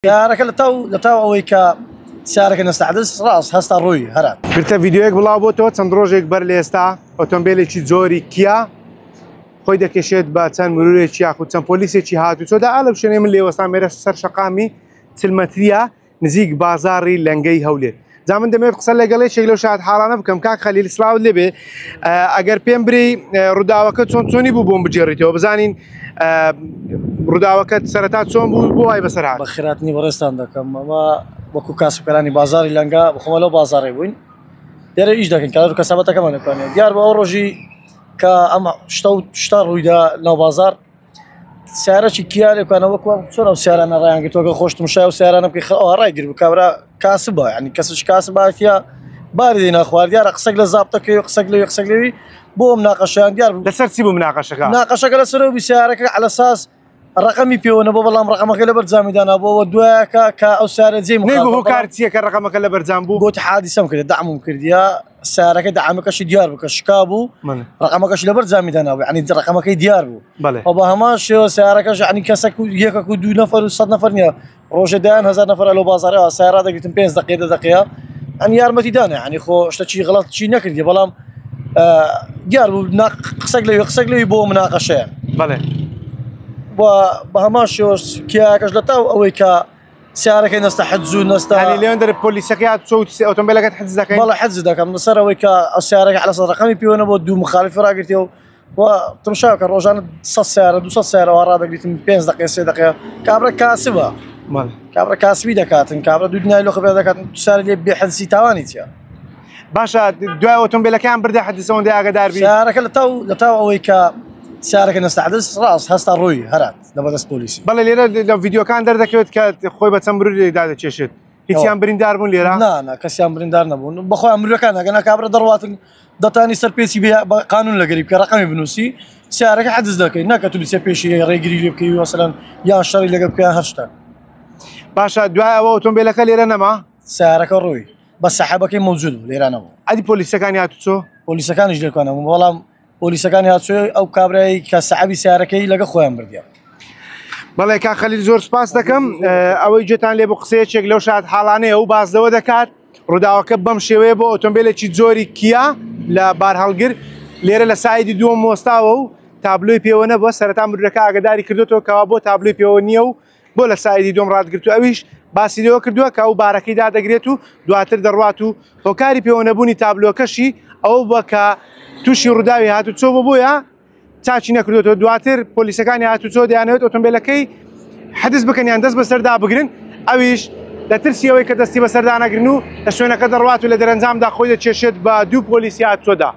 سیارەکە لە تاو لە تاو ئەوەی کە سیارەکە نەستە عەدس ڕاست هەستا ڕووی هەرات. گرتە ڤیدیۆیەک بڵاو بۆتەوە چەند ڕۆژێک بەر لە ئێستا ئۆتۆمبیلێکی جۆری کیا خۆی دەکێشێت بە چەند مرورێکی یاخود چەند پۆلیسێکی هاتوچۆدا ئا لەو شوێنەی من لێوەستام ئێرە سەر شەقامی چل مەتریە نزیک بازاڕی لەنگەی هەولێر جا من دەمەوێت قسە لەگەڵ یەکێک لەو شاهد حاڵانە بکەم کاک خەلیل سڵاوت لێبێ ئەگەر پێم بری ڕووداوەکە چۆن چۆنی بوو بۆم بگێڕیتەوە بزانین ڕووداوەکە سەرەتا چۆن بوو بۆ وای بەسەر هات بەخێراتنی بەڕێزتان دەکەم ئەمە وەکو کاسبکارانی بازاری لەنگە بخۆمە لەو بازارەی بووین لێرە ئیش دەکەین کار و کەسابەتەکەمان دەکەین دیار بە ئەو ڕۆژی کە ئەم شتە و شتا ڕوویدا ناو بازار سیارەکی کیا لێکانە وەکو چۆن ئەو سیارانە ڕایان گرتووە گەر خۆش تمشای ئەو سیارانە بکەی خە ئەوها ڕای گربوو کابرا کاسبە یعنی کەسش کاسباتیە باری دێنا خوارد دیارە قسەک لە زابتەکەی و قسەک لەوی قسەک لەوی بۆ ئەم ناقەشیان دیار بوو لەسەر چی بوو مناقەشەکە؟ ناقەشەکە لەسەر ئەو بی سیارەکە عەلە ساس ڕقەمی پێوە نەبوو بەڵام ڕقەمەکەی لەبەر جامی دانابووەوە دوایەکە کە ئەو سیارە جێی نەیگو مخالفە هۆکار چییە کە ڕقەمەکە لەبەر جام بوو؟ گوتی حادیسەم کردە دەعمم کردیە سیارەکەی دەعمەکەشی دیار بوو کە شکا بوو بەڵێ. ڕقەمەکەشی لەبەر جامی دانابوو یعنی ڕقەمەکەی دیار بوو بەڵێ. و بە هەمان شێوە سیارەکەش یعنی کەسەک و یەکەک و دوو نەفەر و سەد نەفەر نییە ڕۆژێ دەیان هەزار نەفەر لەو بازارەوە سیارە دەگرتن پێنج دقیقە دە دقیقە ئەن یارمەتی دانە یعنی خۆ شتەکی غەڵەت چی نەکردی بەڵام دیار بوو قسەک لەوی قسەک لەوی بۆ مناقەشەیە بەڵێ. و بە هەمان شێوە کیاکەش لە تاو ئەوەی کە سیارەکەی نەستە حەجز و نەستە یعنی لێوان دەرێ پۆلیسەکە هات چۆ وتی ئۆتۆمبیلەکەت حجز دەکەین؟ بەڵێ حەجز دەکەم لەسەر ئەوەی کە ئەو سیارەکە عەلە سەد ڕەقەمی پێوە نەبوو دوو مخالفی ڕاگرتیە و و تمشا کە ڕۆژانە 100 سیارە 200 سیارە وا ڕادەگریتن پێنج دقیقە سێ دقیقە کابرا کاسبە بەڵێ. کابرا کاسبی دەکاتن کابرا دوو دنیای لۆخە پێ دەکاتن دوو سیارە لێ بێ حەجزی تاوانی چییە؟ باشە دوای ئۆتۆمبیلەکەیان بردە حەجز ئەوەندەی ئاگادار بی؟ سیارەکە لە تاو لە تاو ئەوەی کە سیارەکە نەستە عەدس ڕاست هەستا ڕووی هەرات لە بەدەست پۆلیسی. بەڵێ لێرە لە ڤیدیۆکان دەردەکەوێت کە خۆی بە چەند مرورێکدا دەکێشێت هیچیان بریندار بوون لێرە؟ نا نا کەسیان بریندار نەبوون بەخۆیان مرۆکان ئەگەنا کابرا دەڕواتن دەتانی سەر پێچی بێ بە قانون لەگەری بکە ڕقەمی بنووسی سیارەکە حەجز دەکەی ناکە تو بچێ پێشی ڕێگری لێ بکەی مەسەلەن یان شەڕی لەگە بکەیان هەر شتە. باشە دوای ئەوە ئۆتۆمبیلەکە لێرە نەما؟ سیارەکە ڕووی بە سەحەبەکەی مەوجود بوو لێرە نەبوو. ئەدی پۆلیسەکانی هاتوچۆ؟ پۆلیسەکانیش لێکوان نەبوون بەڵام پۆلیسەکانی هاتوچۆ ئەو کابرای کە سەحەبی سیارەکەی لەگە خۆیان بردیان. بەڵێ کاک خەلیل زۆر سپاس دەکەم ئەوەی گوێتان لێ بوو قسەیەکێک لەو شاد حاڵانەیە و باس لەوە دەکات ڕووداوەکە بەم شێوەیە بۆ ئۆتۆمبیلێکی جۆری کیا لە بارهەڵگر لێرە لە سایدی دووەم وەستاوە و تابلۆی پێوە نەبووە سەرەتا مرورەکە ئاگداری کردوێتەوە کەوا بۆ تابلۆی پێوە نییە و بۆ لە سایدی دووەم ڕاتگرتو ئەویش باسی لەوە کردووە کە ئەو بارەکەی دادەگرێت و دواتر دەڕوات و هۆکاری پێوە نەبوونی تابلۆکەشی ئەوە بووە کە تووشی ڕووداوی هاتوچۆ بوو بۆیە چاکی نەکردوێتەوە دواتر پۆلیسەکانی هاتوچۆ دەیانەوێت ئۆتۆمبیلەکەی حدز بکەن یان دەست بەسەردا بگرن ئەویش لە ترسی ئەوەی کە دەستی بەسەردا نەگرن و لە شوێنەکە دەڕوات و لە دەرەنجامدا خۆی دەکێشێت بە دوو پۆلیسی هاتوچۆدا.